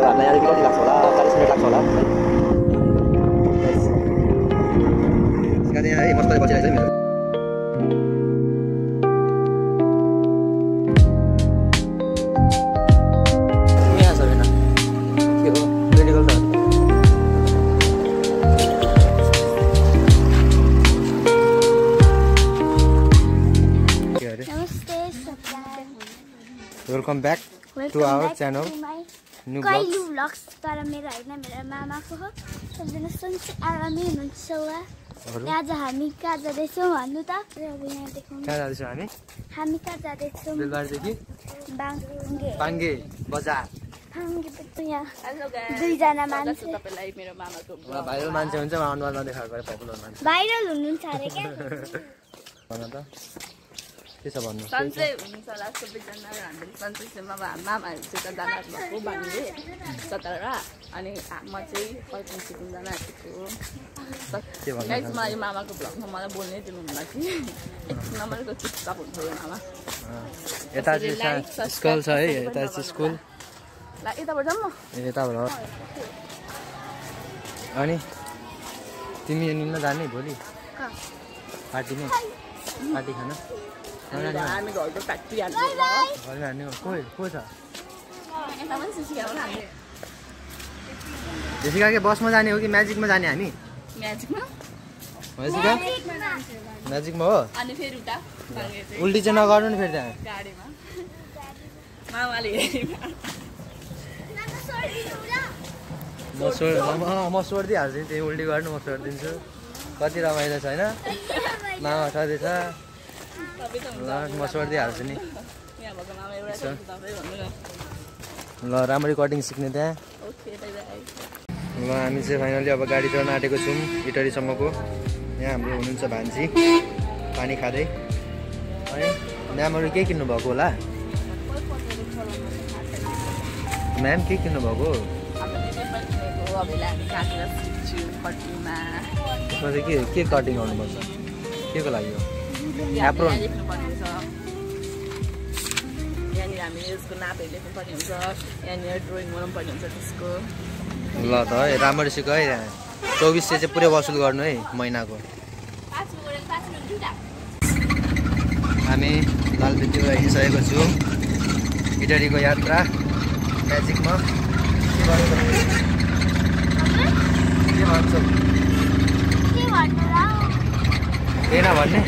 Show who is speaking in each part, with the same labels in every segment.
Speaker 1: हामीलाई यहाँदेखि कति लाग्छ होला 40 मिनेट लाग्छ होला गाडी यहाँ मस्तले बसिरहेछ मेरो यहाँ छैन के हो मेडिकल छ Welcome back to our channel. New
Speaker 2: vlogs. तर मेरो हैन मेरो मामाको हो। सबजना सन्चै आरामै हुनुहुन्छ होला। आज हामी कहाँ जाँदैछौँ भन्नु त? यहाँ देखाउनु।
Speaker 1: कहाँ जाँदैछौँ हामी?
Speaker 2: हामी कहाँ जाँदैछौँ?
Speaker 1: बेलबारदेखि बाङ्गे बजार।
Speaker 2: यहाँ दुई जना मान्छे
Speaker 3: तपाईलाई मेरो मामाको
Speaker 1: भाइरल मान्छे हुन्छ अनुहार नदेखाएको भएर पपुलर मान्छे।
Speaker 2: भाइरल हुनुहुन्छ अरे के?
Speaker 1: भन त के छ भन्नु?
Speaker 3: सन्चै हुनुहुन्छ होला सबैजना हामीले सन्चैमा मामाहरूसित जानु भएको बाङ्गे सतरा अनि म चाहिँ फर्किन सिक्न जान आएको छु। गाइस मलाई मामाको भ्लगमा मलाई बोल्नै दिनुहुन्न कि एक नम्बरको चुपचाप हुन्छ यो मामा।
Speaker 1: यता चाहिँ स्कुल छ है यता चाहिँ स्कुल
Speaker 3: ला यताबाट जाऊँ म
Speaker 1: यताबाट अनि तिमी निन्न जाने भोलि पार्टीमा पार्टी खान
Speaker 3: हामी घरको फ्याक्ट्री हाल्नु
Speaker 1: को छ
Speaker 3: यता पनि सिसिया होला हामी
Speaker 1: जेसिका के बसमा जाने हो कि म्याजिकमा जाने हामी
Speaker 3: म्याजिकमा
Speaker 1: म्याजिकमा हो
Speaker 3: अनि फेरि उता
Speaker 1: उल्टी चाहिँ नगर्नु नि फेरि त्यहाँ
Speaker 3: गाडीमा मामाले
Speaker 1: म सोधिदिइहाल्छु नि त्यही उल्टी गर्नु म सोधिदिन्छु कति रमाइलो छ होइन मामा छँदैछ ल म सोधिदिइहाल्छु नि ल राम्ररी कटिङ सिक्ने त्यहाँ ल हामी चाहिँ फाइनली अब गाडी चढ्न आँटेको छौँ इटरीसम्मको यहाँ हाम्रो हुनुहुन्छ भान्जी पानी खाँदै अनि म्यामहरू के किन्नु भएको होला म्याम के किन्नु भएको त्यसमा चाहिँ के कटिङ गर्नुपर्छ के को लागि हो एप्रोन
Speaker 3: यहाँनिर हामीले यसको नापहरू लेख्नुपर्ने हुन्छ यहाँनिर ड्रइङ बनाउनुपर्ने हुन्छ त्यसको
Speaker 1: ल त है राम्ररी सिक है 2400 चाहिँ पुरै वसुल गर्नु है महिनाको हामी लालबत्तीमा हिँडिसकेको छु इटरीको यात्रा म्याजिकमा के भन्छौ केही नभन्ने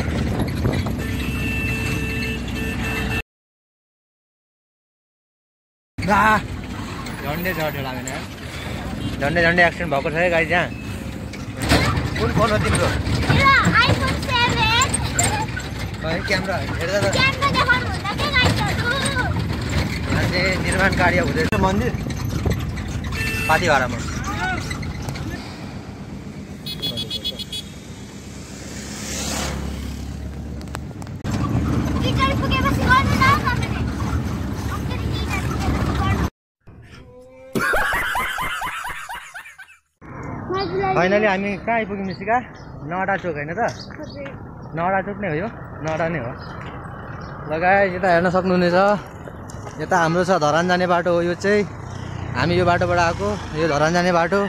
Speaker 1: झन्डै झन्डै लाग्दैन झन्डै झन्डै एक्सिडेन्ट भएको छ है गाडी त्यहाँ कुन फोन हो तिम्रो क्यामेरा हेर्दा त मान्छे निर्माण कार्य हुँदैछ मन्दिर पाथिभाडामा फाइनली हामी कहाँ आइपुग्यौँ निसिका नडा चोक होइन त नडा चोक नै हो यो नडा नै हो लगाए यता हेर्न सक्नुहुनेछ यता हाम्रो छ धरान जाने बाटो हो यो चाहिँ हामी यो बाटोबाट आएको यो धरान जाने बाटो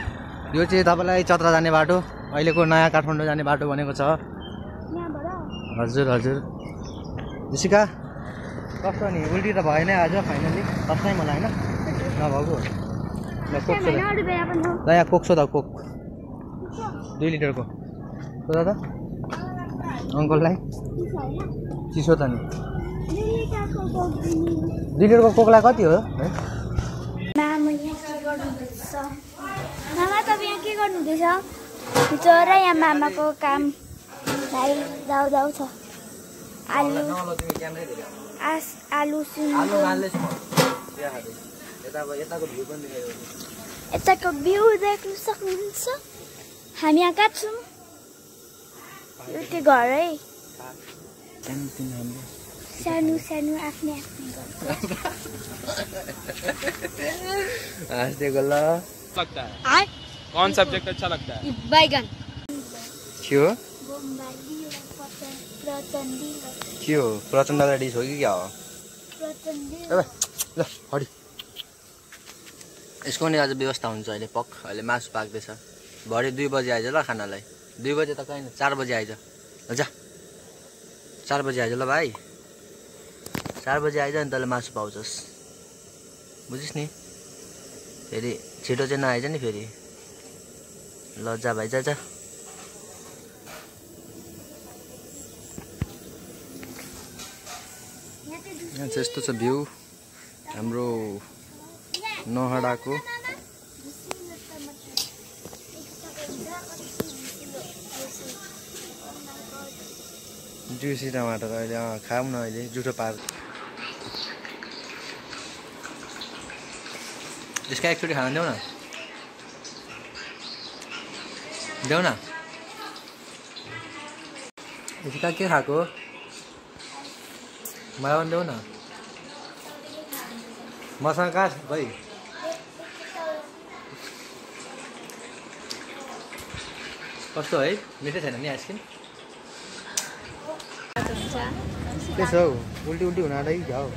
Speaker 1: यो चाहिँ तपाईँलाई चत्रा जाने बाटो अहिलेको नयाँ काठमाडौँ जाने बाटो बनेको छ हजुर हजुर निसिका कस्तो नि उल्टी त भएन आज फाइनली फर्स्ट टाइम होला होइन नभएको ल कोक छ ल यहाँ कोक छ त कोक 2 लिटरको सोधा त अङ्कललाई चिसो त नि 2 लिटरको कोकलाई कति हो
Speaker 2: मामा तपाईँ यहाँ के गर्नुहुँदैछ चरा यहाँ मामाको काम भाइ जाउ जाउ छ आलु आलु यताको भ्यू देख्न सक्नुहुन्छ हामी यहाँ कहाँ छौँ यो त्यो घर है सानो सानो आफ्नै आफ्नै घर
Speaker 4: लगता है कौन सब्जेक्ट अच्छा लगता है
Speaker 2: बैगन
Speaker 1: क्यों क्यों प्रचण्ड डिस हो कि क्या हो
Speaker 2: प्रचण्ड
Speaker 1: ल हडी यसको नि अझ व्यवस्था हुन्छ अहिले पक अहिले मासु पाक्दैछ भरे 2 बजे आइज ल खानालाई 2 बजे त कहीँ 4 बजे आइज ल जा 4 बजे आइज ल भाइ 4 बजे आइज नि तँले मासु पाउँछस् बुझिस् नि फेरि छिटो चाहिँ नआइज नि फेरि ल जा भाइ जा जा यहाँ चाहिँ यस्तो छ भ्यू हाम्रो नहडाको जुसी टमाटर अहिले खाऊँ न अहिले जुठो पार यसका एकचोटि खान देऊ न यसका के खाएको मलाई पनि देऊ न मसँग कहाँ छ भाइ कस्तो है मिठै छैन नि आइसक्रिम के छ हौ उल्टी उल्टी हुन आँटा कि क्या हो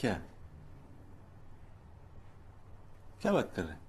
Speaker 5: क्या क्या बात कर रहे हैं?